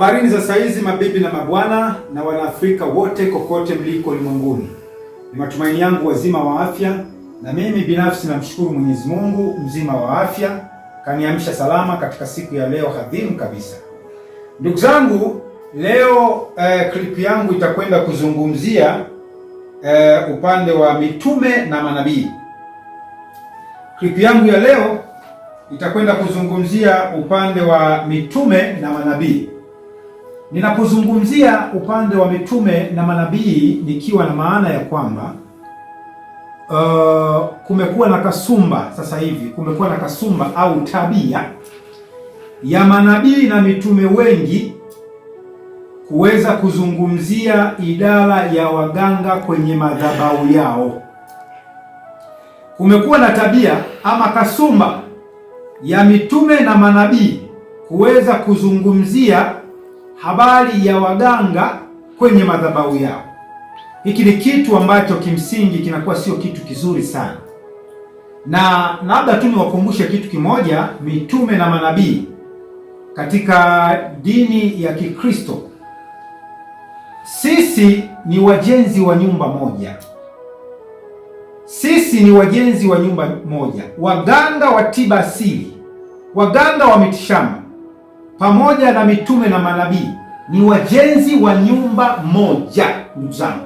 Habarini za saizi mabibi na mabwana na Wanaafrika wote kokote mliko ulimwenguni. Ni matumaini yangu wazima wa afya, na mimi binafsi namshukuru Mwenyezi Mungu mzima wa afya kaniamsha salama katika siku ya leo hadhimu kabisa. Ndugu zangu, leo clip yangu itakwenda kuzungumzia upande wa mitume na manabii. Clip yangu ya leo itakwenda kuzungumzia upande wa mitume na manabii. Ninapozungumzia upande wa mitume na manabii nikiwa na maana ya kwamba kumekuwa na kasumba sasa hivi, kumekuwa na kasumba au tabia ya manabii na mitume wengi kuweza kuzungumzia idara ya waganga kwenye madhabahu yao. Kumekuwa na tabia ama kasumba ya mitume na manabii kuweza kuzungumzia habari ya waganga kwenye madhabahu yao. Hiki ni kitu ambacho kimsingi kinakuwa sio kitu kizuri sana, na labda tu niwakumbushe kitu kimoja. Mitume na manabii katika dini ya Kikristo, sisi ni wajenzi wa nyumba moja. Sisi ni wajenzi wa nyumba moja. Waganga wa tiba asili, waganga wa mitishamba pamoja na mitume na manabii ni wajenzi wa nyumba moja, ndugu zangu.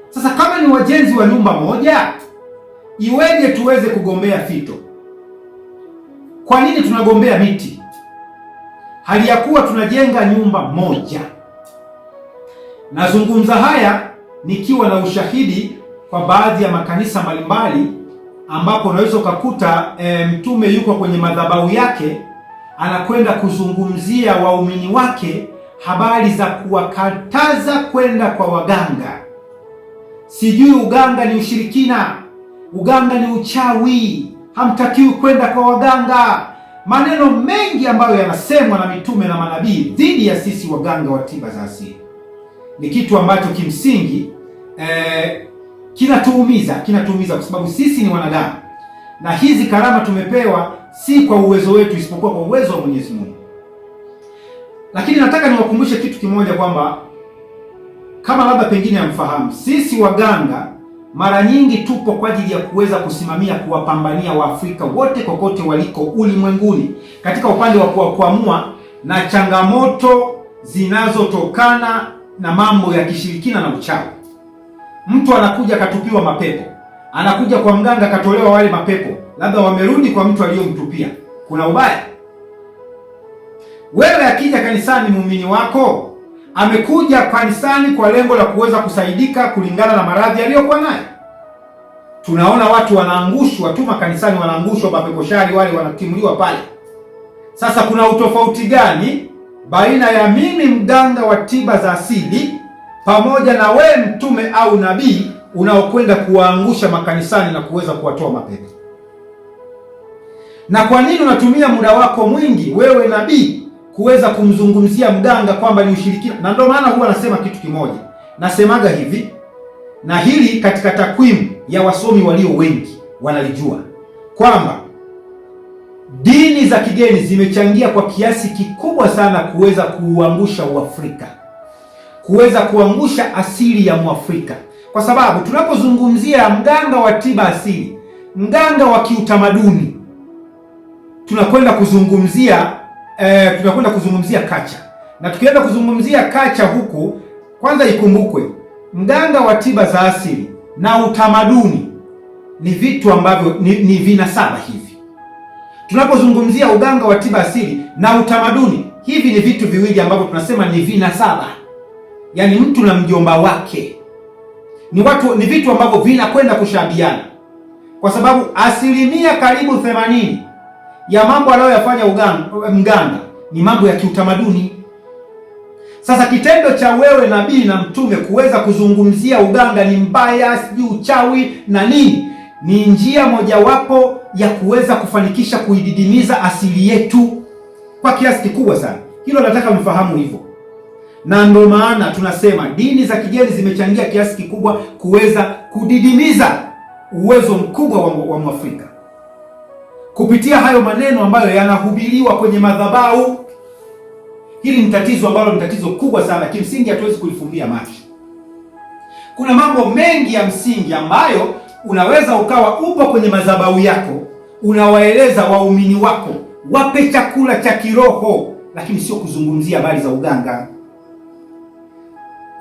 Sasa kama ni wajenzi wa nyumba moja, iweje tuweze kugombea fito? Kwa nini tunagombea miti hali ya kuwa tunajenga nyumba moja? Nazungumza haya nikiwa na ushahidi kwa baadhi ya makanisa mbalimbali ambapo unaweza ukakuta mtume yuko kwenye madhabahu yake anakwenda kuzungumzia waumini wake habari za kuwakataza kwenda kwa waganga. Sijui uganga ni ushirikina, uganga ni uchawi, hamtakiwi kwenda kwa waganga. Maneno mengi ambayo yanasemwa na mitume na manabii dhidi ya sisi waganga wa tiba za asili ni kitu ambacho kimsingi kinatuumiza, kinatuumiza kwa sababu sisi ni wanadamu na hizi karama tumepewa si kwa uwezo wetu, isipokuwa kwa uwezo wa Mwenyezi Mungu. Lakini nataka niwakumbushe kitu kimoja kwamba kama labda pengine hamfahamu, sisi waganga mara nyingi tupo kwa ajili ya kuweza kusimamia, kuwapambania Waafrika wote kokote waliko ulimwenguni katika upande wa kuwakwamua na changamoto zinazotokana na mambo ya kishirikina na uchawi. Mtu anakuja akatupiwa mapepo, anakuja kwa mganga akatolewa wale mapepo, labda wamerudi kwa mtu aliyomtupia. Kuna ubaya? Wewe akija kanisani, muumini wako amekuja kanisani kwa lengo la kuweza kusaidika kulingana na maradhi aliyokuwa nayo. Tunaona watu wanaangushwa tu makanisani, wanaangushwa mapeposhari wale wanatimuliwa pale. Sasa kuna utofauti gani baina ya mimi mganga wa tiba za asili pamoja na we mtume au nabii unaokwenda kuwaangusha makanisani na kuweza kuwatoa mapepo? Na kwa nini unatumia muda wako mwingi wewe nabii kuweza kumzungumzia mganga kwamba ni ushirikina? Na ndio maana huwa nasema kitu kimoja, nasemaga hivi, na hili katika takwimu ya wasomi walio wengi wanalijua kwamba dini za kigeni zimechangia kwa kiasi kikubwa sana kuweza kuuangusha Uafrika, kuweza kuangusha asili ya Mwafrika, kwa sababu tunapozungumzia mganga wa tiba asili, mganga wa kiutamaduni, tunakwenda kuzungumzia tunakwenda kuzungumzia kacha. Na tukienda kuzungumzia kacha huku, kwanza ikumbukwe mganga wa tiba za asili na utamaduni ni vitu ambavyo ni vinasaba hivi. Tunapozungumzia uganga wa tiba asili na utamaduni, hivi ni vitu viwili ambavyo tunasema ni vinasaba, yaani mtu na mjomba wake ni watu, ni vitu ambavyo vinakwenda kushabiana, kwa sababu asilimia karibu 80 ya mambo anayoyafanya mganga ni mambo ya kiutamaduni. Sasa kitendo cha wewe nabii na mtume kuweza kuzungumzia uganga ni mbaya, sijui uchawi na nini, ni njia mojawapo ya kuweza kufanikisha kuididimiza asili yetu kwa kiasi kikubwa sana. Hilo nataka mfahamu hivyo, na ndio maana tunasema dini za kigeni zimechangia kiasi kikubwa kuweza kudidimiza uwezo mkubwa wa Mwafrika kupitia hayo maneno ambayo yanahubiriwa kwenye madhabahu. Hili ni tatizo ambalo ni tatizo kubwa sana, kimsingi hatuwezi kulifumbia macho. Kuna mambo mengi ya msingi ambayo unaweza ukawa upo kwenye madhabahu yako, unawaeleza waumini wako wape chakula cha kiroho, lakini sio kuzungumzia habari za uganga.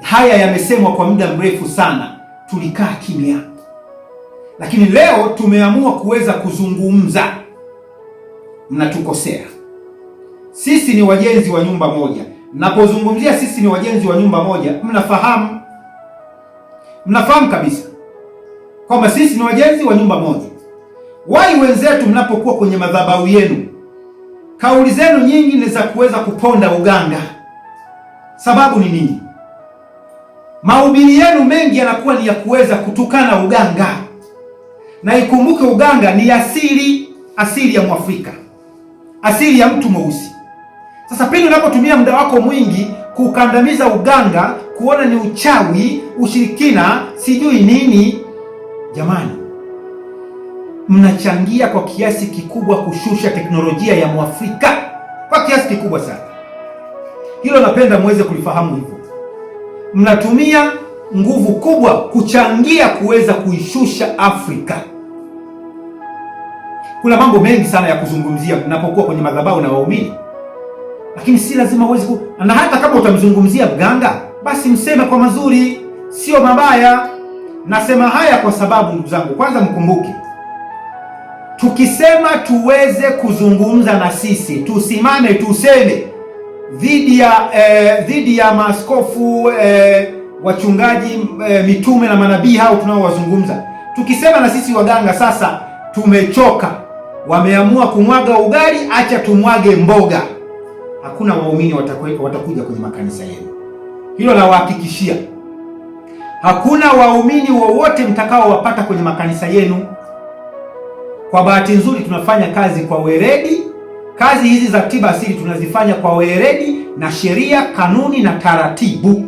Haya yamesemwa kwa muda mrefu sana, tulikaa kimya, lakini leo tumeamua kuweza kuzungumza. Mnatukosea. Sisi ni wajenzi wa nyumba moja. Napozungumzia sisi ni wajenzi wa nyumba moja, mnafahamu kabisa kwamba sisi ni wajenzi wa nyumba moja. Wai wenzetu, mnapokuwa kwenye madhabahu yenu, kauli zenu nyingi ni za kuweza kuponda uganga. Sababu ni nini? Mahubiri yenu mengi yanakuwa ni ya kuweza kutukana uganga, na ikumbuke uganga ni asili, asili ya Mwafrika, asili ya mtu mweusi. Sasa pindi unapotumia muda wako mwingi kukandamiza uganga, kuona ni uchawi, ushirikina, sijui nini, jamani, mnachangia kwa kiasi kikubwa kushusha teknolojia ya Mwafrika kwa kiasi kikubwa sana. Hilo napenda muweze kulifahamu hivyo. Mnatumia nguvu kubwa kuchangia kuweza kuishusha Afrika. Kuna mambo mengi sana ya kuzungumzia mnapokuwa kwenye madhabahu na waumini, lakini si lazima uweze na hata kama utamzungumzia mganga, basi mseme kwa mazuri, sio mabaya. Nasema haya kwa sababu ndugu zangu, kwanza mkumbuke, tukisema tuweze kuzungumza na sisi, tusimame tuseme dhidi ya maaskofu, wachungaji, mitume na manabii hao tunaowazungumza, tukisema na sisi waganga sasa tumechoka, wameamua kumwaga ugali, acha tumwage mboga, hakuna waumini watakuja kwenye makanisa yenu. Hilo nawahakikishia, hakuna waumini wowote mtakaowapata kwenye makanisa yenu. Kwa bahati nzuri tunafanya kazi kwa weledi. Kazi hizi za tiba asili tunazifanya kwa weledi na sheria, kanuni na taratibu.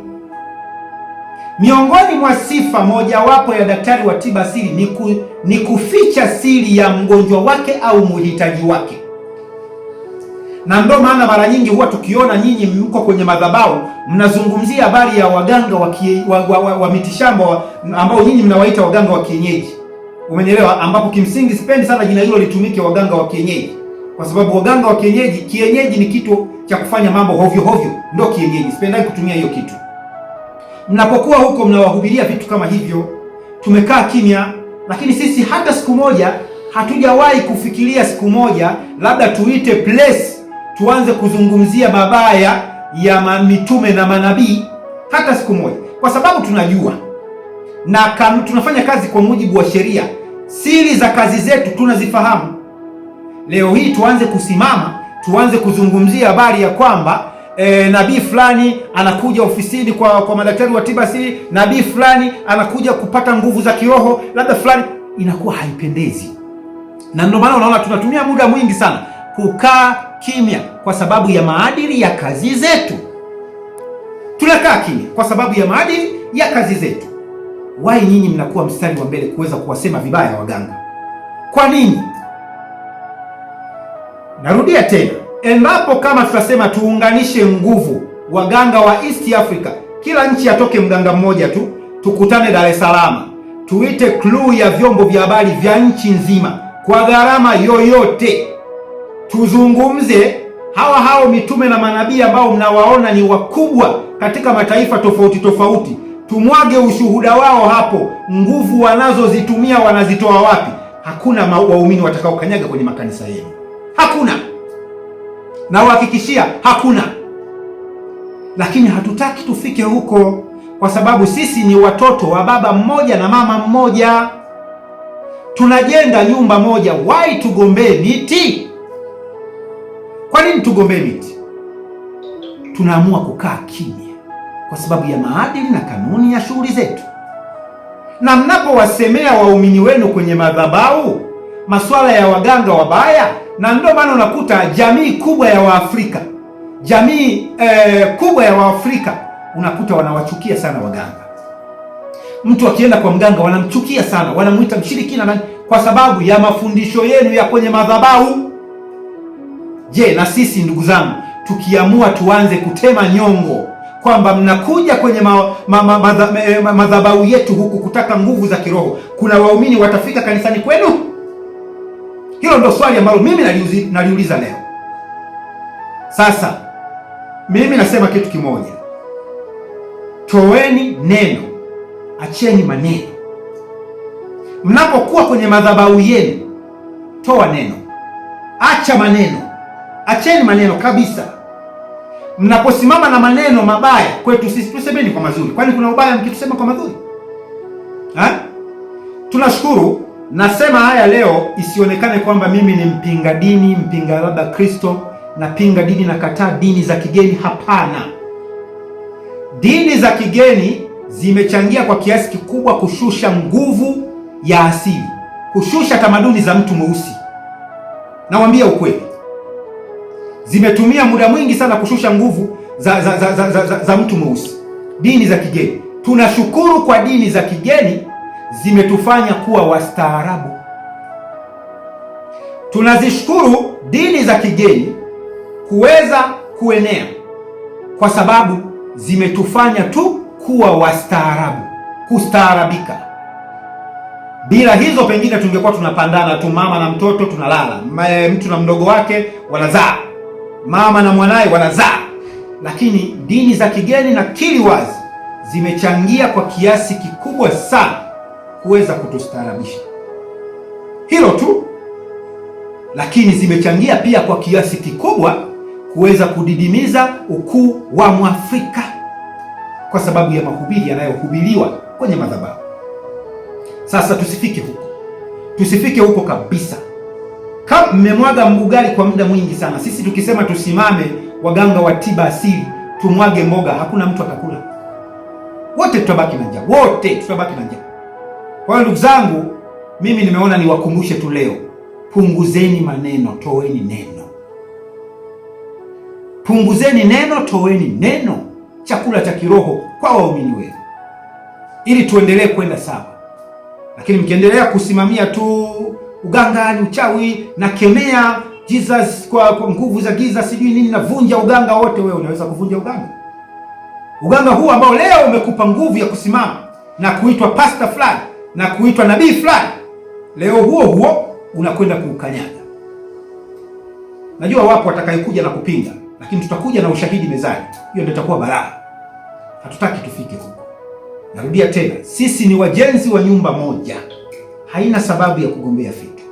Miongoni mwa sifa mojawapo ya daktari wa tiba asili ni kuficha siri ya mgonjwa wake au muhitaji wake, na ndio maana mara nyingi huwa tukiona nyinyi mko kwenye madhabahu mnazungumzia habari ya waganga wa mitishamba ambao nyinyi mnawaita waganga wa kienyeji, umenielewa? Ambapo kimsingi sipendi sana jina hilo litumike, waganga wa kienyeji, kwa sababu waganga wa kienyeji, kienyeji ni kitu cha kufanya mambo hovyo hovyo, ndio kienyeji. Sipendagi kutumia hiyo kitu. Mnapokuwa huko mnawahubiria vitu kama hivyo, tumekaa kimya, lakini sisi hata siku moja hatujawahi kufikiria siku moja labda tuite place tuanze kuzungumzia mabaya ya mitume na manabii, hata siku moja, kwa sababu tunajua na tunafanya kazi kwa mujibu wa sheria. Siri za kazi zetu tunazifahamu. Leo hii tuanze kusimama tuanze kuzungumzia habari ya kwamba nabii fulani anakuja ofisini kwa madaktari wa tiba asili, nabii fulani anakuja kupata nguvu za kiroho labda fulani, inakuwa haipendezi. Na ndio maana unaona tunatumia muda mwingi sana kukaa kimya kwa sababu ya maadili ya kazi zetu. Tunakaa kimya kwa sababu ya maadili ya kazi zetu. Wai nyinyi mnakuwa mstari wa mbele kuweza kuwasema vibaya waganga? Kwa nini? Narudia tena, endapo kama tutasema tuunganishe nguvu, waganga wa East Africa, kila nchi atoke mganga mmoja tu, tukutane Dar es Salaam, tuite crew ya vyombo vya habari vya nchi nzima kwa gharama yoyote, tuzungumze hawa hao mitume na manabii ambao mnawaona ni wakubwa katika mataifa tofauti tofauti, tumwage ushuhuda wao hapo. Nguvu wanazozitumia wanazitoa wapi? Hakuna waumini watakaokanyaga kwenye makanisa yenu, hakuna. Nawahakikishia hakuna. Lakini hatutaki tufike huko, kwa sababu sisi ni watoto wa baba mmoja na mama mmoja, tunajenga nyumba moja. Why tugombee miti? Kwa nini tugombee miti? Tunaamua kukaa kimya kwa sababu ya maadili na kanuni ya shughuli zetu. Na mnapowasemea waumini wenu kwenye madhabahu masuala ya waganga wabaya, na ndio maana unakuta jamii kubwa ya Waafrika, jamii kubwa ya Waafrika unakuta wanawachukia sana waganga. Mtu akienda kwa mganga wanamchukia sana, wanamuita mshirikina nani, kwa sababu ya mafundisho yenu ya kwenye madhabahu. Je, na sisi ndugu zangu Tukiamua tuanze kutema nyongo kwamba mnakuja kwenye madhabahu yetu huku kutaka nguvu za kiroho, kuna waumini watafika kanisani kwenu? Hilo ndo swali ambalo mimi naliuliza leo. Sasa mimi nasema kitu kimoja, toweni neno, acheni maneno. Mnapokuwa kwenye madhabahu yenu, toa neno, acha maneno, acheni maneno kabisa. Mnaposimama na maneno mabaya kwetu sisi, tusemeni kwa mazuri. Kwani kuna ubaya mkitusema kwa mazuri ha? Tunashukuru. Nasema haya leo isionekane kwamba mimi ni mpinga dini, mpinga labda Kristo, napinga dini, nakataa dini za kigeni. Hapana, dini za kigeni zimechangia kwa kiasi kikubwa kushusha nguvu ya asili, kushusha tamaduni za mtu mweusi. Nawaambia ukweli, zimetumia muda mwingi sana kushusha nguvu za mtu mweusi, dini za kigeni. Tunashukuru kwa dini za kigeni zimetufanya kuwa wastaarabu. Tunazishukuru dini za kigeni kuweza kuenea kwa sababu zimetufanya tu kuwa wastaarabu, kustaarabika. Bila hizo pengine tungekuwa tunapandana tu, mama na mtoto tunalala, mtu na mdogo wake wanazaa, mama na mwanaye wanazaa. Lakini dini za kigeni, na kili wazi, zimechangia kwa kiasi kikubwa sana kuweza kutustaarabisha. Hilo tu, lakini zimechangia pia kwa kiasi kikubwa kuweza kudidimiza ukuu wa Mwafrika kwa sababu ya mahubiri yanayohubiriwa kwenye madhabahu. Sasa tusifike huko, tusifike huko kabisa. Kama mmemwaga mbugali kwa muda mwingi sana, sisi tukisema tusimame waganga wa tiba asili tumwage mboga, hakuna mtu atakula, wote tutabaki na njaa, wote tutabaki na njaa. Kwa hiyo ndugu zangu, mimi nimeona niwakumbushe tu leo, punguzeni maneno, toweni neno. Punguzeni neno, toweni neno, chakula cha kiroho kwa waumini wenu, ili tuendelee kwenda sawa. Lakini mkiendelea kusimamia tu uganga ni uchawi na kemea Jesus kwa nguvu za giza sijui nini, navunja uganga wote, wewe unaweza kuvunja uganga? Uganga huu ambao leo umekupa nguvu ya kusimama na kuitwa pastor fulani na kuitwa nabii fulani, leo huo huo unakwenda kuukanyaga. Najua wapo watakayekuja na kupinga, lakini tutakuja na ushahidi mezani. Hiyo ndio itakuwa balaa. Hatutaki tufike huko. Narudia tena, sisi ni wajenzi wa nyumba moja, haina sababu ya kugombea vitu.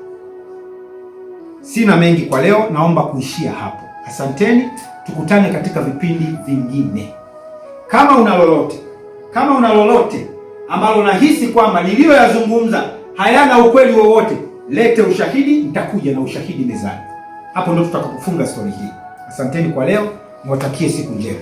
Sina mengi kwa leo, naomba kuishia hapo. Asanteni, tukutane katika vipindi vingine. Kama una lolote, kama una lolote ambalo unahisi kwamba niliyoyazungumza hayana ukweli wowote, lete ushahidi, nitakuja na ushahidi mezani. Hapo ndo tutakapofunga stori hii. Asanteni kwa leo, niwatakie siku njema.